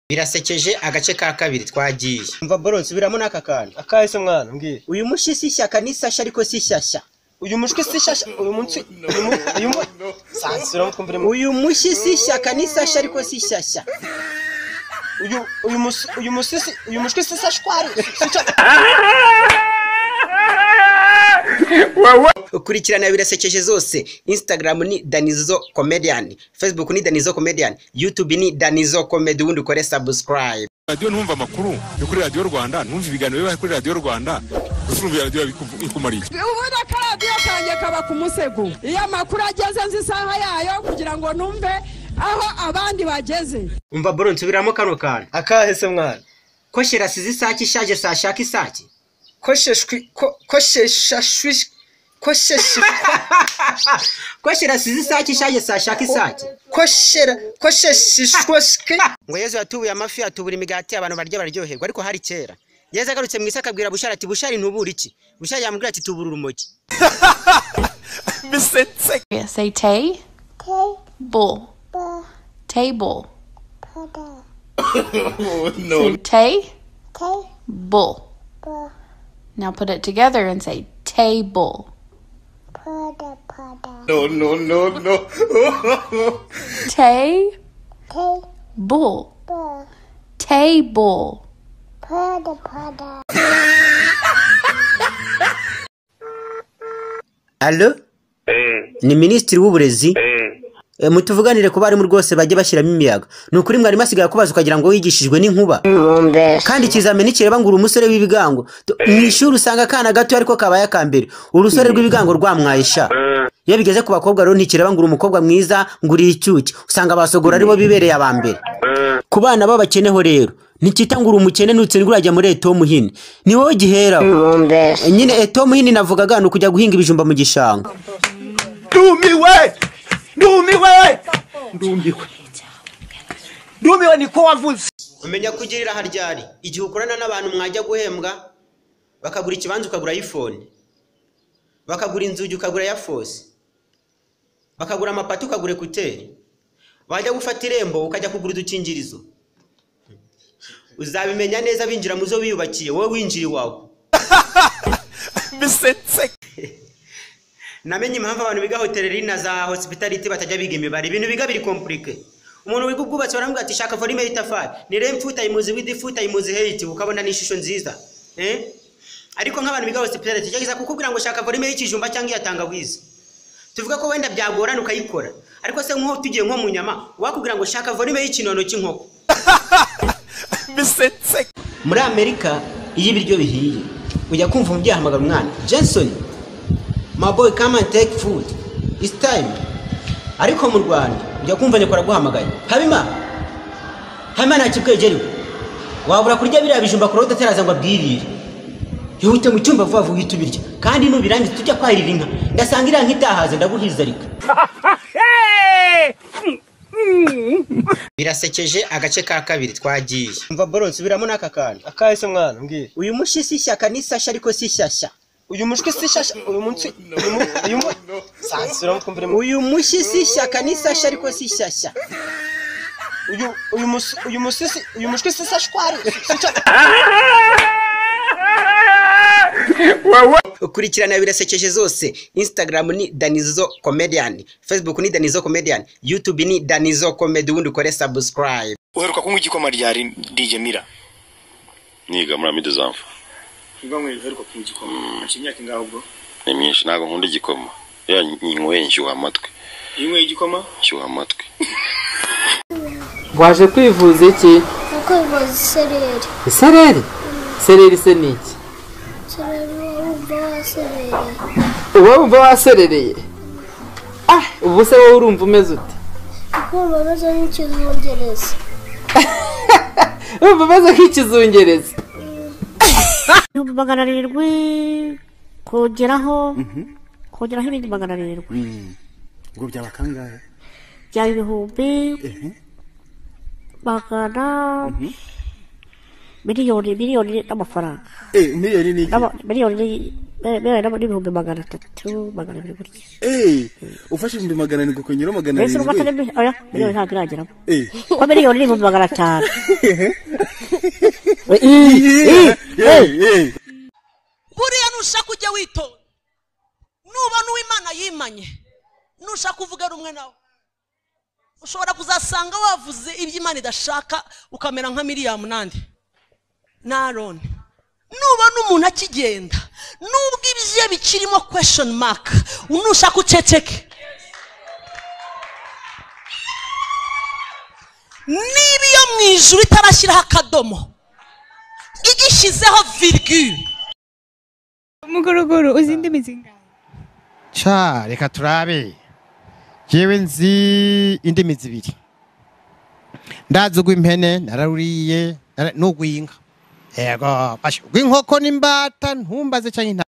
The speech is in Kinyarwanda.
Birasekeje agace ka kabiri twagiye. Umva bro, nsubiramo n'aka kantu. Akahise mwana mbwira. Uyu mushi si shyaka ni sasha ariko si shyashya. Uyu mushwi si shyashya uyu munsi uyu sansura twumvire. Uyu mushi si shyaka ni sasha ariko si shyashya. Uyu uyu musi uyu musisi uyu mushwi si sashwari. Ukurikirana birasekeje zose. Instagram ni Danizo Comedian, Facebook ni Danizo Comedian, YouTube ni Danizo Comedy, ubundi ukore subscribe. Radio ntumva amakuru yo kuri Radio Rwanda, ntumva ibiganiro biba kuri Radio Rwanda, usumva radio ikumariye. Ubundi akaradiyo kanjye kaba ku musego. Iyo amakuru ageze nzi isaha yayo kugira ngo numve aho abandi bageze. Umva bro, nsubiramo kano kantu. Akahise mwana. Ko shirasize isake ishaje sashaka isake. Kosheshwi kosheshashwi kosheshwi koshera sizi isake ishaje sashaka isake koshera kosheshishwashwe. Ngo Yezu yatubuye amafi atubura imigati abantu barya baryoherwa, ariko hari kera Yezu agarutse mu isi akabwira Bushari ati Bushari ntubura iki? Bushari yamubwira ati tubura urumogi. Say tay, bull, table. No. Say tay, bull. Now put it together and say table. No, no, no, no. Tay, bull, table. Allo? Ni Minisitiri w'Uburezi? Mutuvuganire ku barimu rwose bajye bashyiramo imiyaga. Ni ukuri mwarimu asigaye akubaza ukagira ngo wigishijwe n'inkuba. Kandi ikizamini kireba ngo uri umusore w'ibigango. Mu ishuri usanga akana gato ariko kabaye akambere. Urusore rw'ibigango rwamwaye sha. Iyo bigeze ku bakobwa rero ntikireba ngo uri umukobwa mwiza ngo uri icyuki. Usanga abasogora aribo bibereye abambere. Ku bana b'abakeneho rero ntikita ngo uri umukene nutsindwa urajya muri Eto Muhini. Ni wowe giheraho. Nyine Eto Muhini navugaga ni ukujya guhinga ibijumba mu gishanga. Ndumiwe! Ndumiwe! Ndumiwe. Ndumiwe niko wavuze. Umenya kugirira haryari igihe ukorana n'abantu mwajya guhembwa bakagura ikibanza ukagura iPhone, bakagura inzugi ukagura ya Force, bakagura amapati ukagura ekuteri, wajya gufata irembo ukajya kugura udukingirizo. Uzabimenya neza binjira muzo wiyubakiye, wowe winjira iwawe. Namenye impamvu abantu biga hoteleri na za hospitality batajya biga imibare. Ibintu biga biri compliqué. Umuntu wiga ubwubatsi baramubwira ati shaka volume y'itafari, ni length times width times height, ukabona ni ishusho nziza. Ariko nk'abantu biga hospitality cyageza kukubwira ngo shaka volume y'ikijumba cyangwa iya tangawizi. Tuvuga ko wenda byagorana ukayikora. Ariko se nko tugiye nko mu nyama, wakubwira ngo shaka volume y'ikinono cy'inkoko. Muri Amerika iyo ibiryo bihiye ujya kumva umubyeyi ahamagara umwana, Jenson, my boy, come and take food. It's time. Ariko mu Rwanda ujya kumva nyoko araguhamagaye. Habima. Habima nta kibwegeriwe. Wabura kurya biriya bijumba kuri udateraza ngo abwirire. Yihute mu cyumba vuba vuba uhite ubirya. Kandi nubirangiza tujya kwahirira inka. Ndasanga iriya nka itahaze ndaguhizarika. Birasekeje agace ka kabiri twagiye. Umva bro, nsubiramo n'aka kantu. Akahise mwana mbwira. Uyu mushi si shyaka ni sasha ariko si shyashya. Uyu mushwi si shyashya uyu munsi uyu sansura twumvire. Uyu mushi si shyaka ni sasha ariko si shyashya. Uyu uyu musi uyu musisi uyu mushwi si sashwari. Ukurikirana birasekeje zose. Instagram ni Danizo Comedian, Facebook ni Danizo Comedian, YouTube ni Danizo Comedy, ubundi ukore subscribe. Uheruka kunywa igikoma ryari DJ Mira? Niga muri Amide Zamfa. Niba mwe uheruka kunywa igikoma haciye imyaka ingahe ubwo? Ni myinshi, ntabwo nkunda igikoma. Ya nyinyweye nshyuha amatwi. Inyweye igikoma? Nshyuha amatwi. Waje kwivuza iki? Kwivuza isereri. Isereri? Sereri se ni iki? Uba wumva waserereye? Ah, ubu se wowe urumva umeze ute? Ukumva umeze nk'ikizungerezi. Urumva umeze nk'ikizungerezi. 700 kongeraho kongeraho ibindi 700. Ngo byaba kangahe? Byaba 200 Miliyoni n'amafaranga. Miliyoni ni iki? Miliyoni n'ibihumbi 300, 200 gutya. Ufashe ibihumbi 700 ukongeraho 700. Oya, miliyoni ntabwo irageramo. Ko miliyoni n'ibihumbi 500. Buriya nushaka ujya witonda, nubona uw'Imana yimanye, nushaka uvuga rumwe nawe, ushobora kuzasanga wavuze ibyo Imana idashaka, ukamera nka Miriyamu nande na Aroni. Nubona umuntu akigenda, nubwo ibye bikirimo question mark, nushaka uceceke. Niba iyo mu ijuru itarashyiraho akadomo, igishyizeho virgule. Mugorogoro uzi indimi zingahe? Cha, reka turabe. Jewe nzi indimi zibiri. Ndazi ugw'impene nararuriye n'ugw'inka. Yego, basho ugw'inkoko n'imbata ntumbaze canke.